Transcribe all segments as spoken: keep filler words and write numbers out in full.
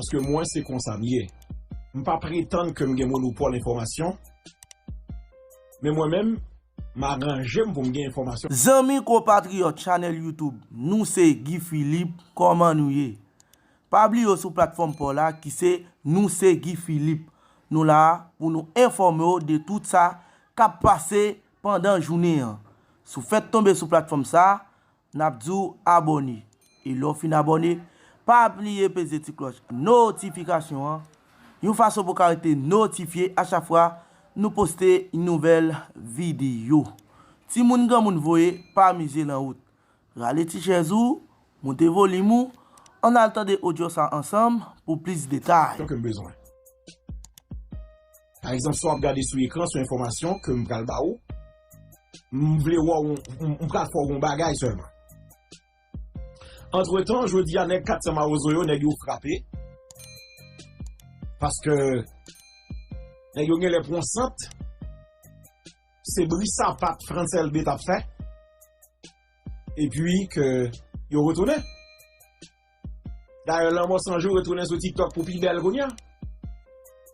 Paske mwen, se konsa m ye. M pa pretann ke m gen monopòl enfòmasyon, men mwen menm, m aranje m pou m gen enfòmasyon. Zanmi konpatriyòt chanèl YouTube, nou se Guy Philippe, kòman nou ye? Pa bliye w sou platfòm pa w la ki se Nou se Guy Philippe. Nou la pou nou enfòme w de tout sa k ap pase pandan jounen an. Si w fèk tonbe sou platfòm sa, n ap di w abòne. E lè w fin abòne, pa bliye peze ti klòch notifikasyon an, yon fason pou w ka rete notifye a chak fwa nou poste yon nouvèl videyo. Timoun granmoun voye pa mize nan wout. Rale ti chèz ou, moute volim ou, ann al tande odyo sa ansanm pou plis detay. Ke m bezwen. Pa egzanp, sa w ap gade sou ekran, se yon enfòmasyon ke m pral ba ou. M vle wè w, m, m pral fè w yon bagay sèlman. Antretan, jodi a, nèg kat san mawozo yo, nèg yo frape. Paske nèg yo genlè pran sant. Se bri sapat Frantz Elbé t ap fè. Epi ke yo retounen. Dayè, Lanmò San Jou retounen sou TikTok pou pi bèl kounye a.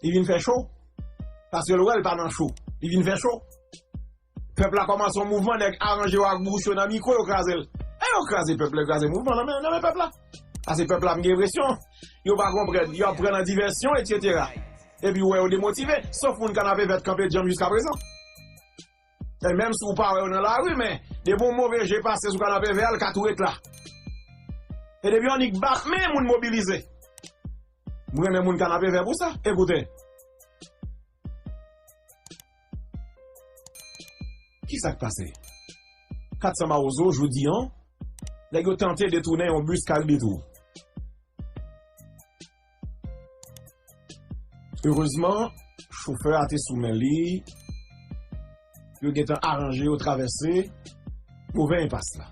Li vin fè cho. Paske l wè l pa nan cho. Li vin fè cho. Pèp la kòmanse yon mouvman, nèg aranje yo ak bouch yo nan mikwo, yo kraze l. E yo kraze pèp la, yo kraze mouvman nan men, nan men pèp la. Paske pèp la, m gen enpresyon, yo pa konprann, yo ap pran nan divèsyon, etsetera. Epi ou wè yo demotive, sof moun Kanapevè t kanpe djanm jiskaprezan. E menm si w pa wè yo nan lari, men depi yon move je pase sou Kanapevè a, l ka tou ret la. E depi yon nik bat men, moun mobilize. M renmen moun Kanapevè pou sa. Ekoute. Kisa k pase? Kat san mawozo, jodi an, nèg yo tante detounen yon bis Carl Detour. Erezman, chofè a te sou men li. Yo gentan aranje, yo travèse move enpas la.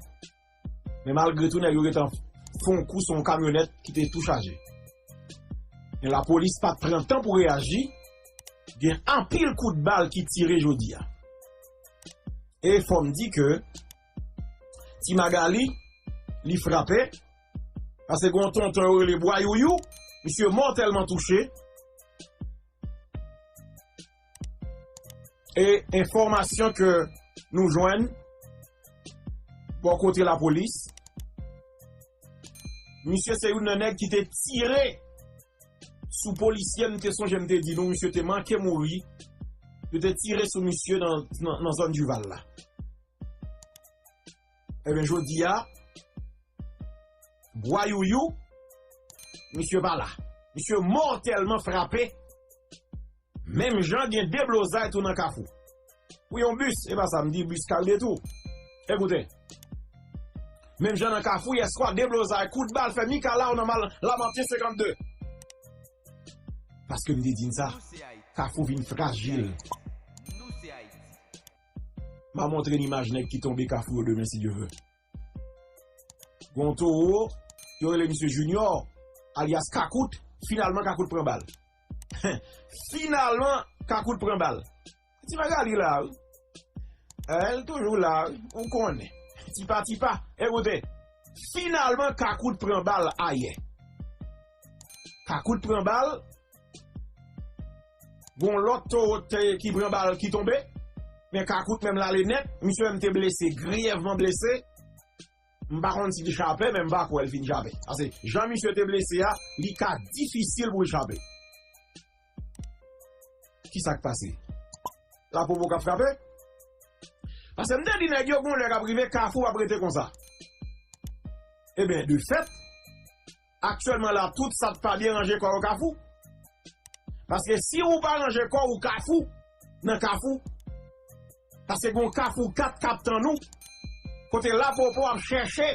Men malgre tou, nèg yo gentan fè yon kou sou yon kamyonèt ki te tou chaje. Men lapolis pa t pran tan pou reyaji. Gen anpil kout bal ki tire jodi a. E fò m di ke Ti Magali, li frape. Paske gen yon tonton yo rele Bwa Youyou, misye mòtèlman touche. E enfòmasyon ke nou jwenn bò kote lapolis, misye se youn nan nèg ki te tire sou polisye, m te sonje m te di nou, misye te manke mouri. Yo te tire sou misye nan, nan, nan zòn Dival la. Ebyen, jodi a, Bwa Youyou, misye pa la. Misye mòtèlman frape. Menm jan gen deblozay tou nan Kafou. Pou yon bis, e pa sa m di, bis Carl Detour. Ekoute. Menm jan nan Kafou, yèswa deblozay, kout bal fè mikalaw nan mal Lamanten senkannde. Paske m te di n sa, Kafou vin frajil. M a montre n imaj nèg ki tonbe Kafou yo demen, si Dye vle. Gon towo, yo rele misye Junior, alyas Kakout, finalman Kakout pran bal. Finalman, Kakout pran bal. Ti Magali la, wi. Eh, l toujou la, wi. Ou konnen. Tipa, tipa. Ekoute, finalman, Kakout pran bal ayè. Kakout pran bal, gon lòt towo te, ki pran bal ki tonbe. Men Kakout menm l ale nèt. Misye menm te blese, griyèvman blese. M pa konn si li chape, men m pa kwè l fin chape. Paske jan misye te blese a, li ka difisil pou l chape. Kisa k pase? Lapopo k ap frape? Paske m te di nèg yo gon lè k ap rive, Kafou p ap rete konsa. Ebyen, de fèt, aktyèlman la, tout sa k pa byen ranje kò yo Kafou. Paske si ou pa ranje kò ou Kafou, nan Kafou, paske gon Kafou kat k ap tann ou, kote Lapopo ap chèche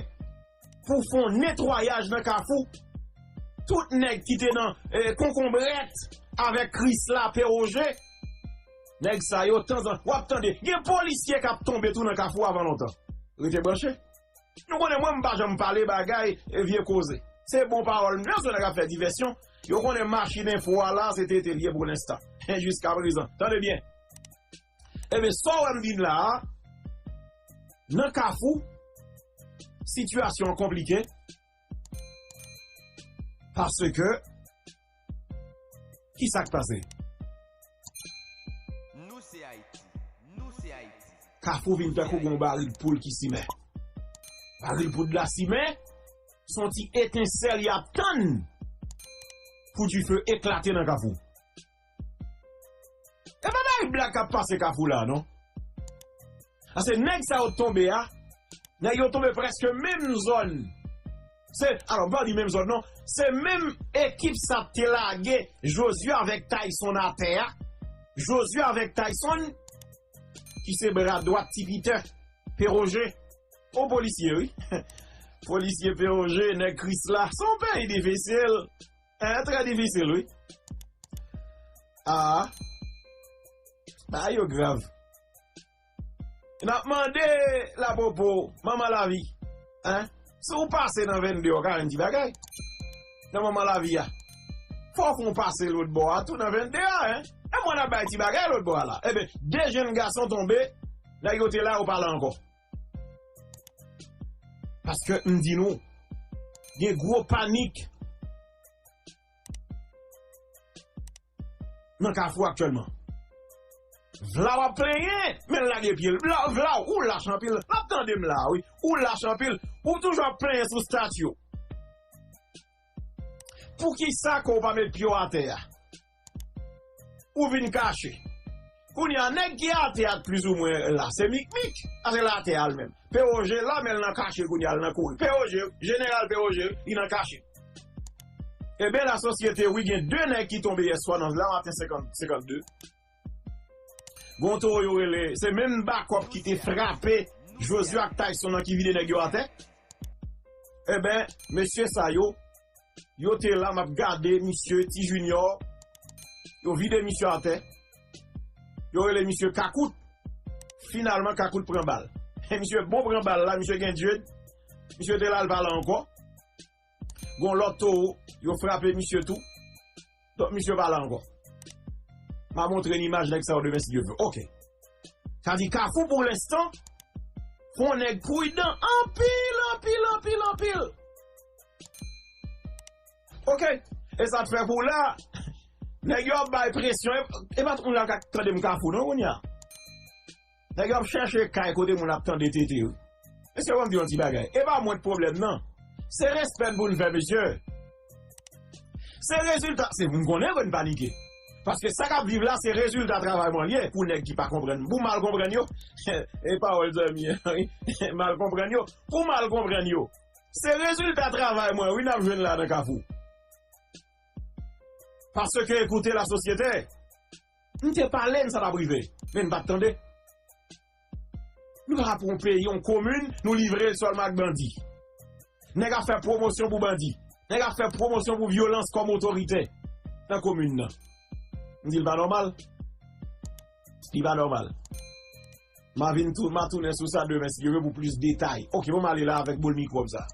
pou fè yon netwayaj nan Kafou. Tout nèg ki te nan eh, Konkonbrèt avèk Krisla, Pè Woje, nèg sa yo, tanzan, w ap tande, gen polisye k ap tonbe tou nan Kafou avan lontan. Rete branche. Nou konnen mwen, m pa janm pale bagay e vye koze. Se bon pawòl m, men se nèg ap fè divèsyon. Yo konnen machin enfo a la, se tete l ye pou lenstan. Jiskaprezan. Tande byen. Ebyen, sa w wè m vin la a, nan Kafou, sitiyasyon an konplike. Paske Kisa k pase? Nou se Ayiti. Nou se Ayiti. Kafou vin tankou gon baril poud ki simen. Baril poud la simen, se yon ti etensèl y ap tann pou dife eklate nan Kafou. E pa bagay blag k ap pase Kafou la, non. Paske nèg sa yo tonbe a, nèg yo tonbe prèske menm zòn. Se, alò, m pa di menm zòn, non. Se menm ekip sa te lage Josué avèk Tyson atè a. Josué avèk Tyson, ki se bra dwat Ti Pitè, Pè Wojè. O polisye, wi. Polisye Pè Wojè, nèg Krisla. Se yon peyi difisil. Hein, trè difisil, wi. Ah. Bagay yo grav. N ap mande Lapopo, manman lavi. Hein? Si w pase nan vennde, w ka jwenn ti bagay. Nan manman lavi a. Fò w fè yon pase lòt bò a tou nan vennde a, hein? E mwen ap bay ti bagay lòt bò a la. Ebyen, de jenn gason tonbe, nèg yo te la, yo pa la ankò. Paske m di nou, gen gwo panik nan Kafou aktyèlman. Vla w ap plenyen, men l lage pye l. Vla, Vla, ou lach anpil. N ap tande m la, wi. Ou lach anpil. Ou toujou ap plenyen sou stati w. Poukisa ke w pa met pye w atè a? Ou vin kache. Kounye a, nèg ki atè a plizoumwen la, se Mikmik. A se la atè a l menm. Pè Wojè la, men l nan kache kounye a, l nan kouri. Pè Wojè, jeneral Pè Wojè, li nan kache. Ebyen, lasosyete, wi, gen de nèg ki tonbe yèswa nan Lamaten senkant, senkant de. Gon towo yo rele, se menm bakòp ki te frape Josué ak Tyson nan ki vide nèg yo atè. Ebyen, mesye sa yo, yo te la, m ap gade misye, Ti Junior, yo vide misye atè, yo rele misye Kakout. Finalman, Kakout pran bal. E misye bon pran bal la, misye gen djed, misye te la, l pa la ankò. Gon lòt towo, yo frape misye tou. Donk, misye pa la ankò. M a montre n imaj nèg sa yo demen, si Dye vle. Oke. Sa di Kafou, pou lenstan, fò nèg pridan anpil, anpil, anpil, anpil. Oke. E sa t fè pou la, nèg yo ap bay presyon. E, e pa tout moun la k ap tande m Kafou, non, kounye a. Nèg yo ap chèche kay kote moun ap tande tete, wi. Mesye, ban m di yon ti bagay. E pa mwen k pwoblèm nan. Se respè n pou n fè, mesye. Se rezilta, se pou n konnen ke n panike. Paske sa k ap viv la, se rezilta travay mwen l ye, pou nèg ki pa konprann. Pou mal konprann yo, e pawòl zanmi an, wi. Mal konprann yo, pou mal konprann yo. Se rezilta travay mwen, wi, n ap jwenn la nan Kafou. Paske ekoute lasosyete, m te pale n sa t ap rive, men n pa t tande. Nou pa pou yon peyi, yon komin, nou livre l sèlman ak bandi. Nèg ap fè pwomosyon pou bandi. Nèg ap fè pwomosyon pou vyolans kòm otorite nan komin nan. M di l pa nòmal. Li pa nòmal. M a vin tou, m a tounen sou sa demen, si Dye vle, pou plis detay. Oke, bon, m ale la avèk boul mikwo m sa.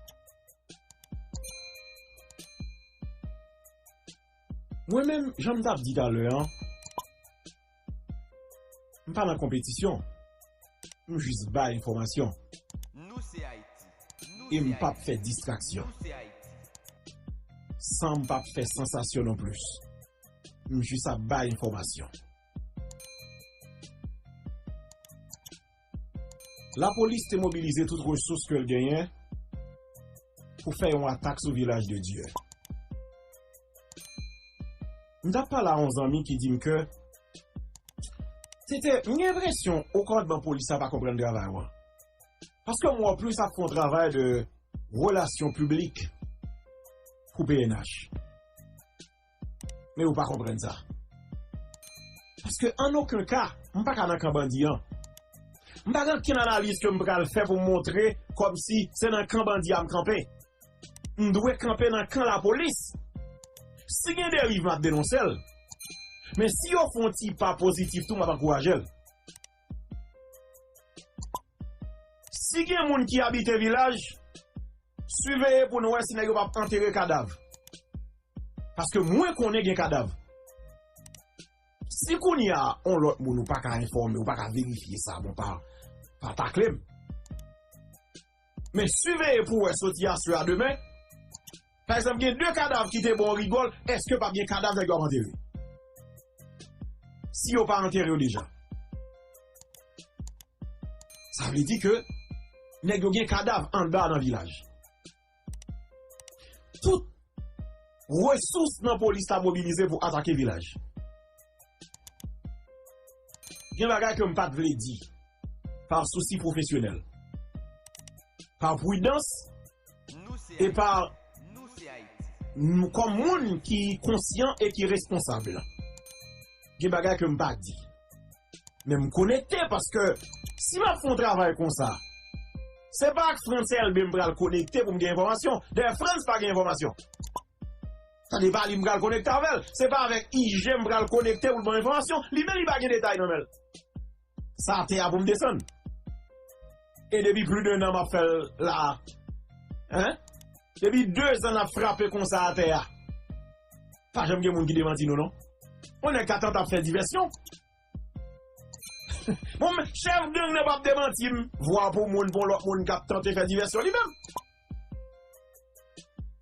Mwen menm, jan m t ap di talè an, m pa nan konpetisyon. M jis bay enfòmasyon. Nou se Ayiti. E m p ap fè distraksyon. Nou se Ayiti. San m p ap fè sansasyon non plis. M jis ap bay enfòmasyon. Lapolis te mobilize tout resous ke l genyen pou fè yon atak sou Vilaj de Dye. M t ap pale a yon zanmi ki di m ke se te, m gen enpresyon okòdman polis la pa konprann travay ou an. Paske m wè w plis ap fè yon travay de relasyon piblik pou P N H. Men ou pa konprann sa. Paske an okenn ka, m pa ka nan kan bandi an. M pa gen okenn analiz ke m pral fè pou m montre kòmsi se nan kan bandi a m kanpe. M dwe kanpe nan kan lapolis. Si gen deriv, m ap denonse l. Men si yo fè yon ti pa pozitif tou, m ap ankouraje l. Si gen moun ki abite Vilaj, siveye pou n wè si nèg yo p ap antere kadav. Paske mwen konnen gen kadav. Si kounye a, yon lòt moun ou pa ka enfòme, ou pa ka verifye sa, bon, pa, pa takle m. Men siveye pou wè soti aswè a demen. Pa egzanp, gen de kadav ki te ba w rigòl, èske p ap gen kadav nèg yo ap antere? si yo pa antere yo deja. Sa vle di ke nèg yo gen kadav anndan nan vilaj. Tout resous nan polis la mobilize pou atake vilaj. Gen bagay ke m pa t vle di, pa sousi pwofesyonèl, pa pridans, e pa m, kòm moun ki konsyan e ki responsab. Gen bagay ke m pa di. Men m konekte paske si m ap fè yon travay konsa, se pa ak Frantz Elbé m pral konekte pou m gen enfòmasyon. Dayè, Frantz pa gen enfòmasyon. Sa se pa li m pral konekte avè l. Se pa avèk I G m pral konekte pou l ban m enfòmasyon. Li menm li pa gen detay nan men l. Sa atè a pou m desann. E depi plis de en an m ap fè l la. Hein? Depi de zan n ap frape konsa atè a. Pa janm gen moun ki demanti nou, non. Yon nèg ka tante ap fè divèsyon. Bon, men, chèf gang nan p ap demanti m. Vwa pou moun, pou lòt moun k ap tante fè divèsyon li menm.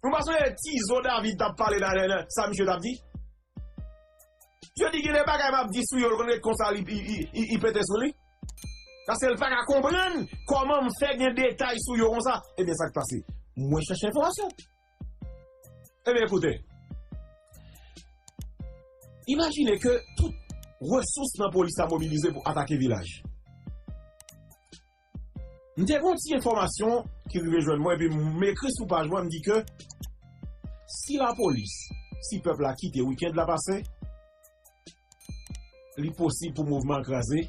Nou pa sonje Tizo David t ap pale la, la, la, sa misye t ap di? Misye di gen de bagay m ap di sou yo, l konn ret konsa, li, li, li, li, li pete sou li. Paske l pa ka konprann kòman m fè gen detay sou yo konsa. Ebyen, sa k pase? Mwen chèche enfòmasyon. Ebyen, ekoute. Imajine ke tout resous nan polis la mobilize pou atake vilaj. M te gen yon ti enfòmasyon ki rive jwenn mwen, epi m ekri sou paj mwen, m di ke si lapolis, si pèp la kite wikenn la pase, li posib pou mouvman an kraze,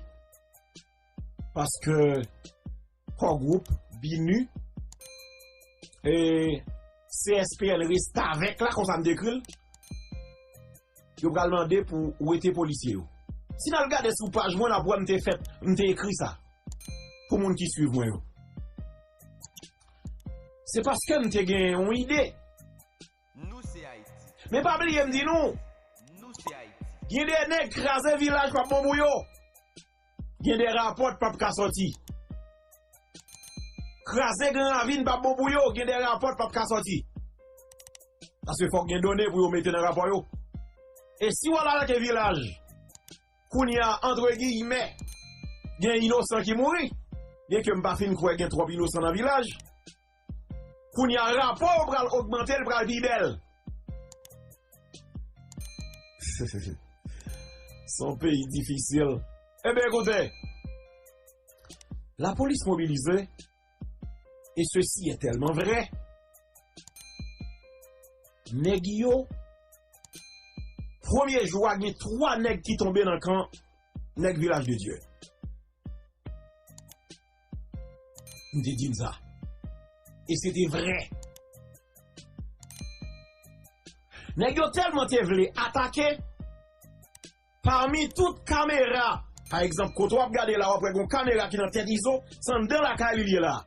paske Core Group, BINUH, e C S P N restavèk la, konsa m dekri l, yo pral mande pou wete polisye yo. Si n al gade sou paj mwen, n ap wè m te fèt, m te ekri sa pou moun ki swiv mwen yo. Se paske m te gen yon ide. Nou se Ayiti. Men pa bliye m di nou, nou se Ayiti. Gen de nèg kraze vilaj p ap bon pou yo. Gen de rapò p ap ka sòti. Kraze Gran Ravin p ap bon pou yo, gen de rapò p ap ka sòti. Paske fòk gen done pou yo mete nan rapò yo. E si w al atake vilaj, kounye a, antre giyimè, gen inosan ki mouri. Byenke m pa fin kwè gen twòp inosan nan vilaj. Kounye a, rapò yo pral ogmante, l pral pi bèl. Se yon peyi difisil. Ebyen, ekoute, lapolis mobilize, e sesi est tellement vrai, nèg yo, premye jou a, gen twa nèg ki tonbe nan kan nèg Vilaj de Dye. M te di n sa. E se te vrè. Nèg yo tèlman te vle atake, pami tout kamera, pa egzanp, kote w ap gade la, w ap wè gon kamera ki nan tèt Izo, se anndan lakay li l ye la.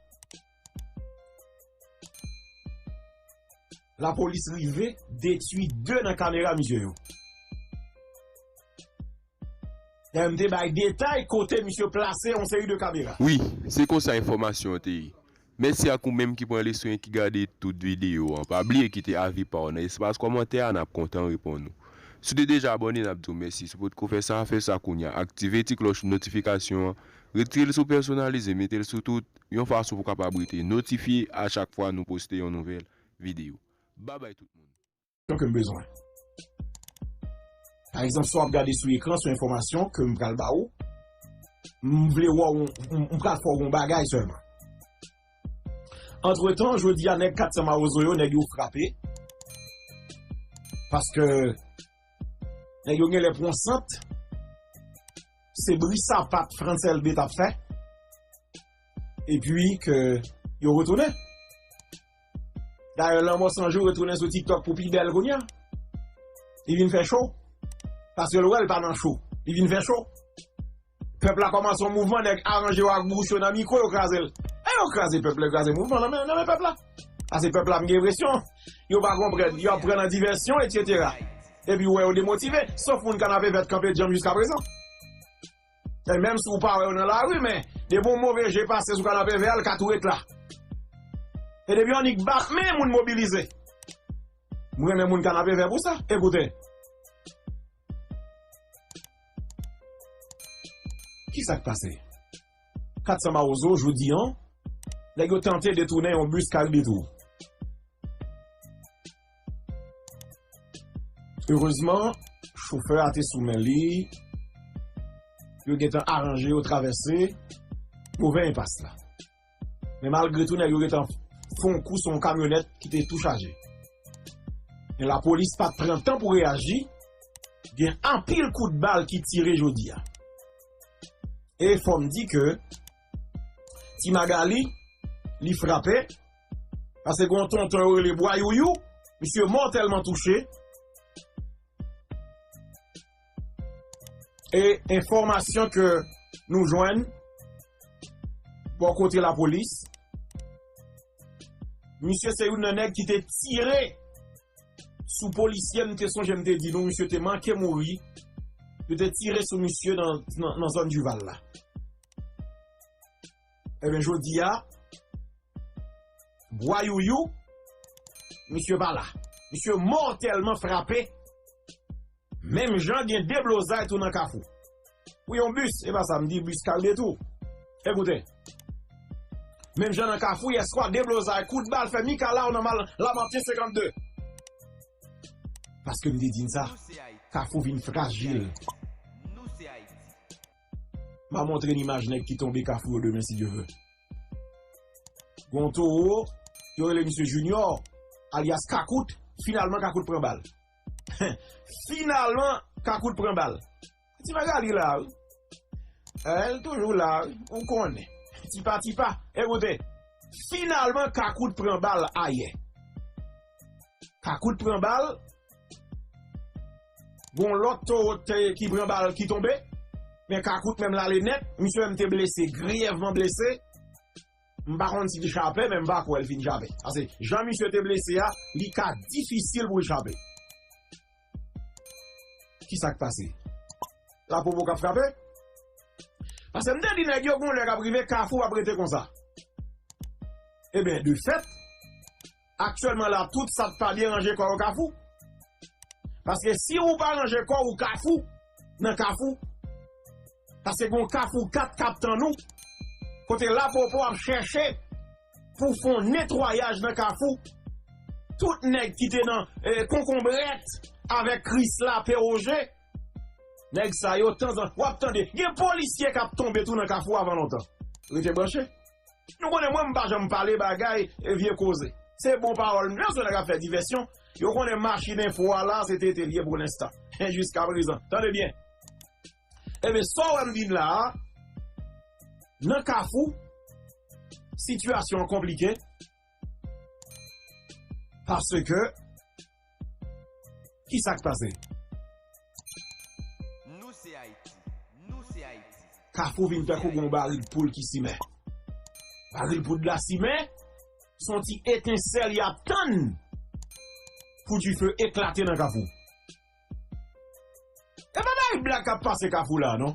Lapolis rive detwi de nan kamera misye yo. Dayè, m te bay detay kote misye plase yon seri de kamera. Wi, se konsa enfòmasyon an te ye. Mèsi ak ou menm ki pran leson e ki gade tout videyo an. Pa bliye kite avi pa w nan espas kòmantè a, n ap kontan reponn ou. Si w te deja abòne, n ap di w mèsi. Si w potko fè sa, fè sa kounye a. Aktive ti klòch notifikasyon an. Retire l sou pèsonalize, mete l sou tout, yon fason pou w kapab rete notifye a chak fwa nou poste yon nouvèl videyo. Babay tout moun. Ke m bezwen. Pa egzanp, sa w ap gade sou ekran, se yon enfòmasyon ke m pral ba ou. M vle wè w, m, m pral fè w yon bagay sèlman. Antretan, jodi a, nèg kat san Mawozo yo, nèg yo frape. Paske nèg yo genlè pran sant. Se bri sapat Frantz Elbé t ap fè. Epi ke yo retounen. Dayè, Lanmò San Jou retounen sou TikTok pou pi bèl kounye a. Li vin fè cho. Paske l wè l pa nan cho. Li vin fè cho. Pèp la kòmanse yon mouvman, nèg aranje yo ak bouch yo nan mikwo, yo kraze l. E yo kraze pèp la, yo kraze mouvman nan men, nan men pèp la. Paske pèp la, m gen enpresyon, yo pa konprann, yo ap pran nan divèsyon, etsetera. Epi w wè yo demotive, sof moun Kanapevè t kanpe djanm jiskaprezan. E menm si w pa wè yo nan lari, men depi yon move je pase sou Kanapevè a, l ka tou ret la. E depi yon nik bat men, moun mobilize. M renmen moun Kanapevè pou sa. Ekoute. Ki sa k pase? Kat san Mawozo, jodi an, nèg yo tante detounen yon bis Carl Detour. Erezman, chofè a te sou men li, yo gentan aranje, yo travèse move enpas la. Men malgre tou, nèg yo gentan fè yon kou sou yon kamyonèt ki te tou chaje. Men lapolis pa t pran tan pou reyaji, gen anpil kout bal ki tire jodi a. E fò m di ke Ti Magali, li frape, paske gen yon tonton yo rele Bwa Youyou, misye mòtèlman touche. E enfòmasyon ke nou jwenn bò kote lapolis, misye se youn nan nèg ki te tire sou polisye, m te sonje m te di nou, misye te manke mouri. Yo te tire sou misye nan, nan, nan zòn Dival la. Ebyen, jodi a, Bwa Youyou, misye pa la. Misye mòtèlman frape. Menm jan gen deblozay tou nan Kafou. Pou yon bis, e pa sa m di, bis Carl Detour. Ekoute. Menm jan nan Kafou, yèswa, deblozay, kout bal fè mikalaw nan mal Lamanten senkannde. Paske m te di n sa, Kafou vin frajil. M a montre n imaj nèg ki tonbe Kafou yo demen, si Dye vle. Gon towo, yo rele misye Junior, alyas Kakout, finalman Kakout pran bal. Finalman, Kakout pran bal. Ti Magali la, wi. Eh, l toujou la, wi. Ou konnen. Tipa, tipa. Ekoute, finalman, Kakout pran bal ayè. Kakout pran bal. Gon lòt towo te, ki pran bal, ki tonbe. Men Kakout menm l ale nèt. Misye menm te blese, griyèvman blese. M pa konn si li chape, men m pa kwè l fin chape. Paske jan misye te blese a, li ka difisil pou l chape. Ki sa k pase? Lapopo k ap frape? Paske m te di nèg yo gon lè k ap rive, Kafou p ap rete konsa. Ebyen, de fèt, aktyèlman la, tout sa k pa byen ranje kò yo Kafou. Paske si ou pa ranje kò ou Kafou, nan Kafou, paske gon Kafou kat k ap tann ou, kote Lapopo ap chèche pou fè yon netwayaj nan Kafou. Tout nèg ki te nan, eh, Konkonbrèt avèk Krisla, Pè Woje, nèg sa yo, tanzan, w ap tande, gen polisye k ap tonbe tou nan Kafou avan lontan. Rete branche. Nou konnen mwen, m pa janm pale bagay, eh, vye koze. Se bon pawòl m, jan se nèg ap fè divèsyon. Yo konnen machin enfo a la, se tete l ye pou lenstan. Jiska prezan. Tande byen. Ebyen, sa w wè m vin la a, nan Kafou, sitiyasyon an konplike, paske, ki sa k pase? Nou se Ayiti. Nou se Ayiti. Kafou vin tankou gon baril poud ki simen. Baril poud la simen, se yon ti etensèl y ap tann pou dife eklate nan Kafou. E pa bagay blag k ap pase Kafou la, non.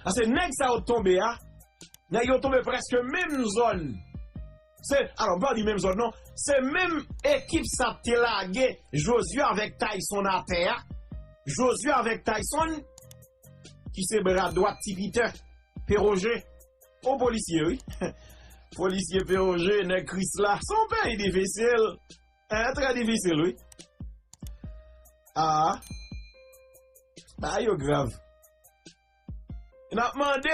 Paske nèg sa yo tonbe a, nèg yo tonbe prèske menm zòn. Se, alò, m pa di menm zòn, non. Se menm ekip sa te lage Jozye avèk Tayson atè a. Jozye avèk Tayson, ki se bra dwat Ti Pitè, Pè Woje. O polisye, wi. Polisye Pè Woje, nèg Krisla. Se yon peyi difisil. Hein, trè difisil, wi. Ah. Bagay yo grav. N ap mande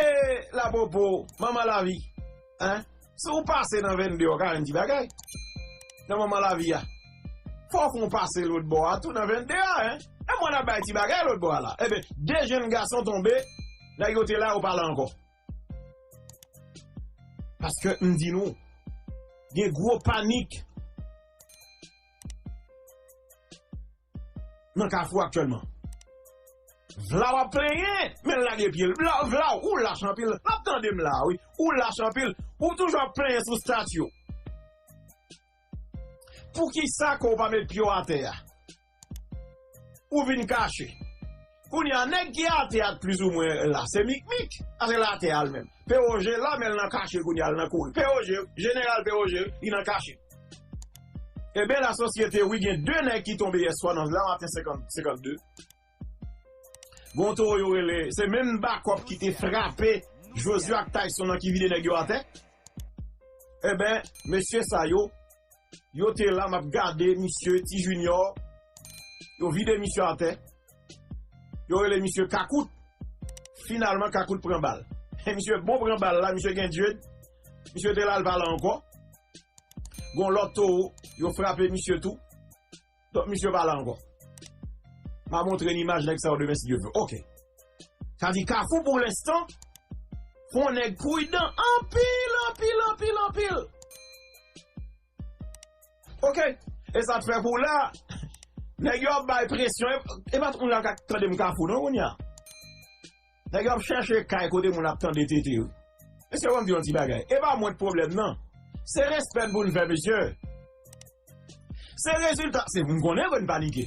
Lapopo, manman lavi. Hein? Si w pase nan vennde, w ka jwenn ti bagay. Nan manman lavi a. Fò w fè yon pase lòt bò a tou nan vennde a, hein? E mwen ap bay ti bagay lòt bò a la. Ebyen, de jenn gason tonbe, nèg yo te la, yo pa la ankò. Paske m di nou, gen gwo panik nan Kafou aktyèlman. Vla w ap plenyen, men l lage pye l. Vla, vla, ou lach anpil. L ap tande m la, wi. Ou lach anpil. Ou toujou ap plenyen sou stati w. Poukisa ke w pa met pye w atè a? Ou vin kache. Kounye a, nèg ki atè a plizoumwen la, se Mikmik. Ase l atè a l menm. Pè Woje la, men l nan kache kounye a, l nan kouri. Pè Woje, jeneral Pè Woje, li nan kache. Ebyen, lasosyete, wi, gen de nèg ki tonbe yèswa nan Lamanten senkant, senkannde. Gon towo yo rele, se menm bakòp ki te frape Josué ak Tyson nan ki vide nèg yo atè. Enben, mesye sa yo, yo te la, m ap gade misye, Ti Junior, yo vide misye atè, yo rele misye Kakout. Finalman, Kakout pran bal. E misye bon pran bal la, misye gen djed, misye te la, l pa la ankò. Gon lòt towo, yo frape misye tou. Donk, misye pa la ankò. M a montre n imaj nèg sa yo demen, si Dye vle. Oke. Sa di Kafou, pou lenstan, fò nèg pridan anpil, anpil, anpil, anpil. Oke. E sa k fè pou la, nèg yo ap bay presyon. E, e pa tout moun la k ap tande m Kafou, non, kounye a. Nèg yo ap chèche kay kote moun ap tande tete yo. Mesye, ban m di yon ti bagay. E pa mwen k pwoblèm nan. Se respè n pou n fè, mesye. Se rezilta, se pou m konnen ke n panike.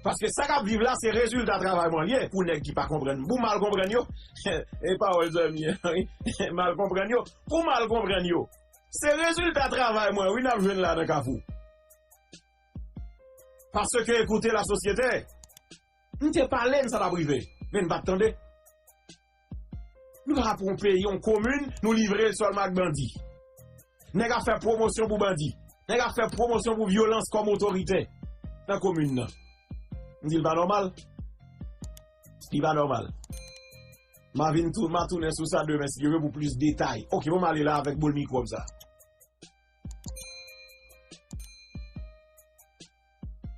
Paske sa k ap viv la, se rezilta travay mwen l ye, pou nèg ki pa konprann. Pou mal konprann yo, e pawòl zanmi an, wi. Mal konprann yo, pou mal konprann yo. Se rezilta travay mwen, wi, n ap jwenn la nan Kafou. Paske, écoutez la société, m te pale n sa t ap rive, men n pa t tande. Nou pa pran yon peyi, yon komin, nou livre l sèlman ak bandi. Nèg ap fè pwomosyon pou bandi. Nèg ap fè pwomosyon pou vyolans kòm otorite nan komin nan. M di l pa nòmal. Li pa nòmal. M a vin tou, m a tounen sou sa demen, si Dye vle, pou plis detay. Oke, bon, m ale la avèk boul mikwo m sa.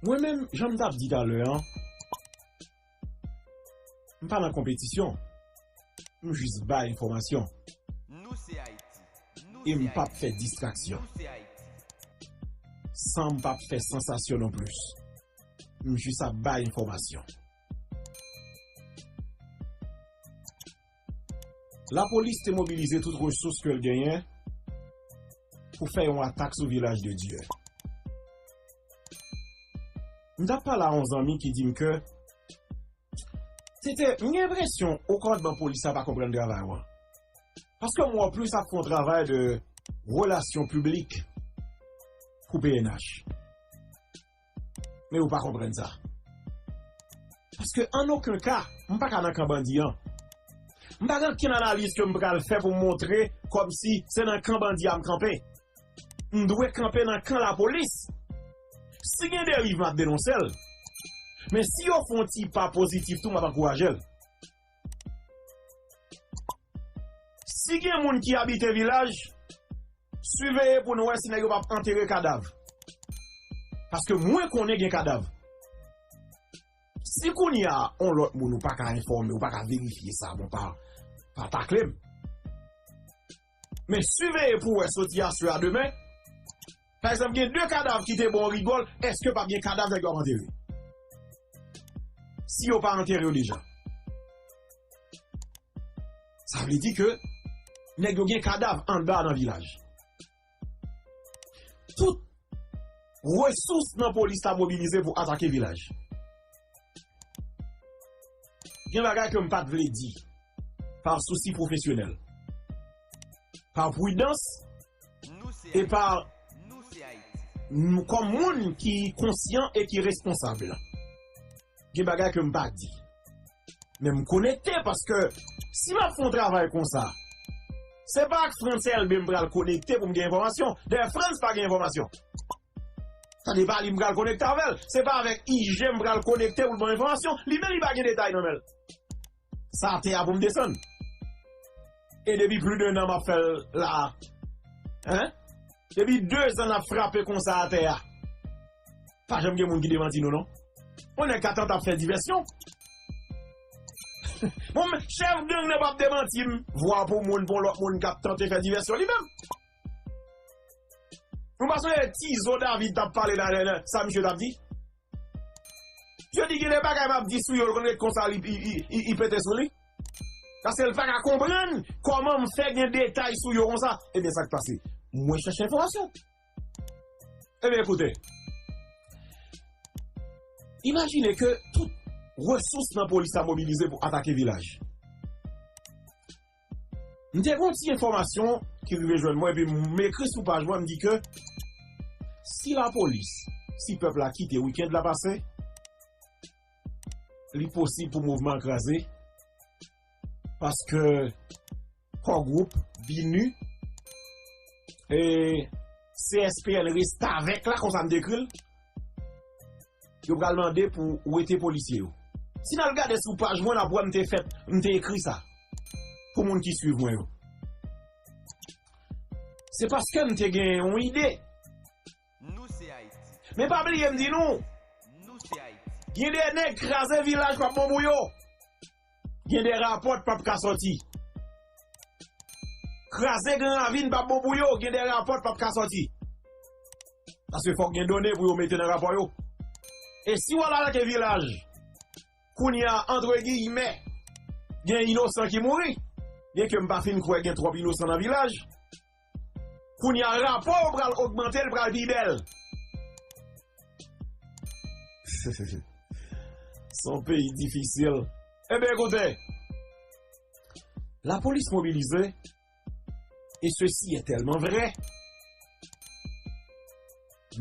Mwen menm, jan m t ap di talè an, m pa nan konpetisyon. M jis bay enfòmasyon. Nou se Ayiti. E m p ap fè distraksyon. Nou se Ayiti. San m p ap fè sansasyon non plis. M jis ap bay enfòmasyon. Lapolis te mobilize tout resous ke l genyen pou fè yon atak sou Vilaj de Dye. M t ap pale a yon zanmi ki di m ke se te, m gen enpresyon okòdman polis la pa konprann travay ou an. Paske m wè w plis ap fè yon travay de relasyon piblik pou P N H. Men ou pa konprann sa. Paske an okenn ka, m pa ka nan kan bandi an. M pa gen okenn analiz ke m pral fè pou m montre kòmsi se nan kan bandi a m kanpe. M dwe kanpe nan kan lapolis. Si gen deriv, m ap denonse l. Men si yo fè yon ti pa pozitif tou, m ap ankouraje l. Si gen moun ki abite Vilaj, siveye pou n wè si nèg yo p ap antere kadav. Paske mwen konnen gen kadav. Si kounye a, on lòt moun ou pa ka enfòme, ou pa ka verifye sa, bon, pa, pa takle m. Men siveye pou wè soti aswè a demen. Pa egzanp, gen de kadav ki te ba w rigòl, èske p ap gen kadav nèg yo ap antere? Si yo pa antere yo deja. Sa vle di ke nèg yo gen kadav anndan nan Vilaj. Tout resous nan polis la mobilize pou atake Vilaj. Gen bagay ke m pa t vle di, pa sousi pwofesyonèl, pa pridans, e pa m, kòm moun ki konsyan e ki responsab. Gen bagay ke m pa di. Men m konekte paske si m ap fè yon travay konsa, se pa ak Frantz Elbé m pral konekte pou m gen enfòmasyon. Dayè, Frantz pa gen enfòmasyon. Tande pa li m pral konekte avè l. Se pa avèk I G m pral konekte pou l ban m enfòmasyon. Li menm li pa gen detay nan men l. Sa atè a pou m desann. E depi plis de nan m ap fè l la a. Hein? Depi de zan n ap frape konsa atè a. Pa janm gen moun ki demanti nou, non. Yon nèg ka tante ap fè divèsyon. Bon, men, chèf gang nan p ap demanti m. Vwa pou moun, pou lòt moun k ap tante fè divèsyon li menm. Nou pa sonje Tizo David t ap pale la, la, la, sa misye t ap di? Misye di gen de bagay m ap di sou yo, l konn ret konsa, li, li, li, li, li pete sou li. Paske l pa ka konprann kòman m fè gen detay sou yo konsa. Ebyen, sa k pase? Mwen chèche enfòmasyon. Ebyen, ekoute. Imajine ke tout resous nan polis la mobilize pou atake Vilaj. M te gen yon ti enfòmasyon ki rive jwenn mwen, epi m ekri sou paj mwen, m di ke si lapolis, si pèp la kite wikend la pase, Li posib pou mouvman an kraze, paske Core Group, BINUH, e C S P N restavèk la, konsa m dekri l, yo pral mande pou wete polisye yo. Si n al gade sou paj mwen, n ap wè m te fèt, m te ekri sa pou moun ki swiv mwen yo. Se paske m te gen yon ide. Nou se Ayiti. Men pa bliye m di nou, nou se Ayiti. Gen de nèg kraze vilaj p ap bon pou yo. Gen de rapò p ap ka sòti. Kraze Gran Ravin p ap bon pou yo, gen de rapò p ap ka sòti. Paske fòk gen done pou yo mete nan rapò yo. E si w al atake vilaj, kounye a, antre giyimè, gen inosan ki mouri, byenke m pa fin kwè gen twòp inosan nan vilaj, kounye a, rapò yo pral ogmante, l pral pi bèl. Se yon peyi difisil. Ebyen, koute, lapolis mobilize, e sesi est tèlman vrè.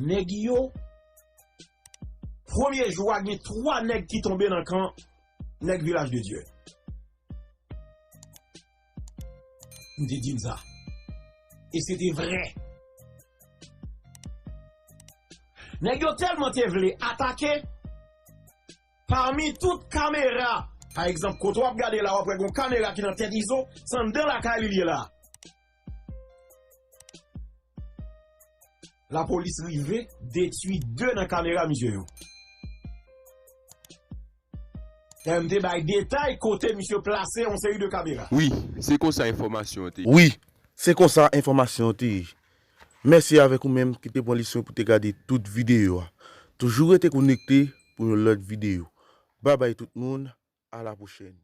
Nèg yo, premye jou a, gen twa nèg ki tonbe nan kan nèg Vilaj de Dye. M te di n sa. E se te vrè. Nèg yo tèlman te vle atake, pami tout kamera, pa egzanp, kote w ap gade la, w ap wè gon kamera ki nan tèt Izo, se anndan lakay li l ye la. Lapolis rive detwi de nan kamera misye yo. Dayè, m te bay detay kote misye plase yon seri de kamera. Wi, se konsa enfòmasyon an te ye. Wi, se konsa enfòmasyon an te ye. Mèsi avèk ou menm ki te pran leson pou te gade tout videyo a. Toujou rete konekte pou yon lòt videyo. Babay tout moun, a la pwochèn.